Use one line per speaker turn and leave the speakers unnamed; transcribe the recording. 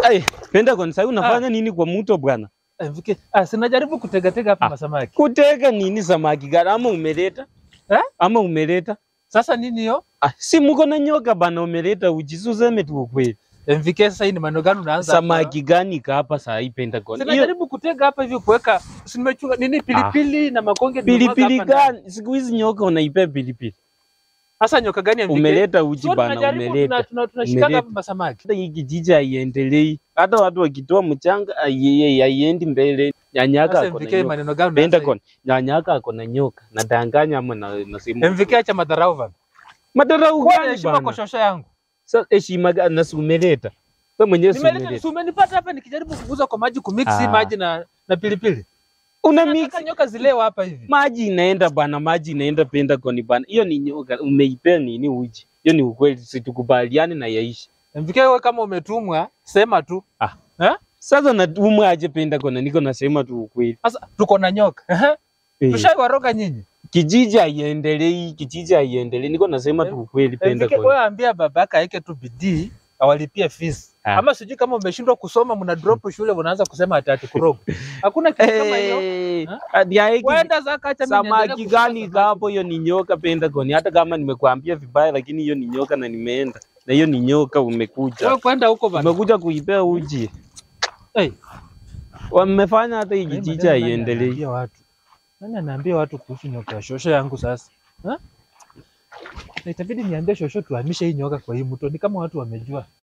Ai, Pentagon sasa unafanya nini kwa mto bwana?
MVK, sinajaribu kutegatega hapa masamaki.
Kutega nini samaki gani ama umeleta?
Eh?
Ama umeleta?
Sasa nini hiyo?
Si mko na nyoka bana, umeleta uji, useme tu ukweli.
MVK, sasa hii ni maneno gani unaanza hapa?
Samaki gani ka hapa saa hii, Pentagon? Hiyo
Sinajaribu kutega hapa hivi kuweka, si nimechunga nini pilipili na makonge nimemwaga
pilipili
hapa ndani.
gani? Siku hizi nyoka unaipea pilipili.
Sasa nyoka gani, MVK?
Umeleta uji
So
bana,
tunajaribu
umeleta.
tunashikaga
Umeleta.
hapa masamaki.
Hata hii kijiji haiendelei. Hata watu wakitoa mchanga haiendi mbele. Nyanyaka
Sasa
ako na
MVK,
nyoka.
maneno gani unaanza?
Pentagon, nyanyaka ako na nyoka. Nadanganya ama nasema?
MVK, acha madharau bana.
Madharau
Kuwa na
gani
heshima kwa
bana?
shosho yangu.
Sasa heshima gani na si umeleta? Wewe mwenyewe si
Nimeleta,
umeleta.
si umenipata hapa nikijaribu kuguza kwa maji kumix maji na pilipili.
Una mix
Nataka nyoka zilewa hapa hivi.
Maji inaenda bana, maji inaenda, Pentagon bana. Hiyo ni nyoka, umeipea nini uji? Hiyo ni ukweli, situkubaliane na yaishi.
MVK, wewe kama umetumwa sema tu. Eh?
Sasa natumwa aje, Pentagon? Na niko nasema tu ukweli.
Sasa tuko na nyoka. Ehe.
Eh.
Tushaiwaroga nyinyi.
Kijiji haiendelei, kijiji haiendelei. Niko nasema tu ukweli,
MVK,
Pentagon.
wewe ambia babaka aeke tu bidii awalipie fees. Ama sijui kama umeshindwa kusoma, mna drop shule, unaanza kusema ati ati kuroga. Hakuna kitu kama hiyo.
Eh,
Ha?
hadi haeki
Kwenda zaka, acha mimi niendelee
samaki
kushika
gani
samaki.
hapo? Hiyo ni nyoka, Pentagon. Hata kama nimekuambia vibaya, lakini hiyo ni nyoka na nimeenda na hiyo ni nyoka. Umekuja
Wewe kwenda huko bana.
umekuja kuipea uji,
Hey,
wamefanya hata hii kijiji
maneno nani
haiendelei.
anaambia watu? Nani anaambia watu kuhusu nyoka ya shosho yangu sasa? Ha? Na itabidi niambie shosho tuhamishe hii nyoka kwa hii mto. Ni kama watu wamejua.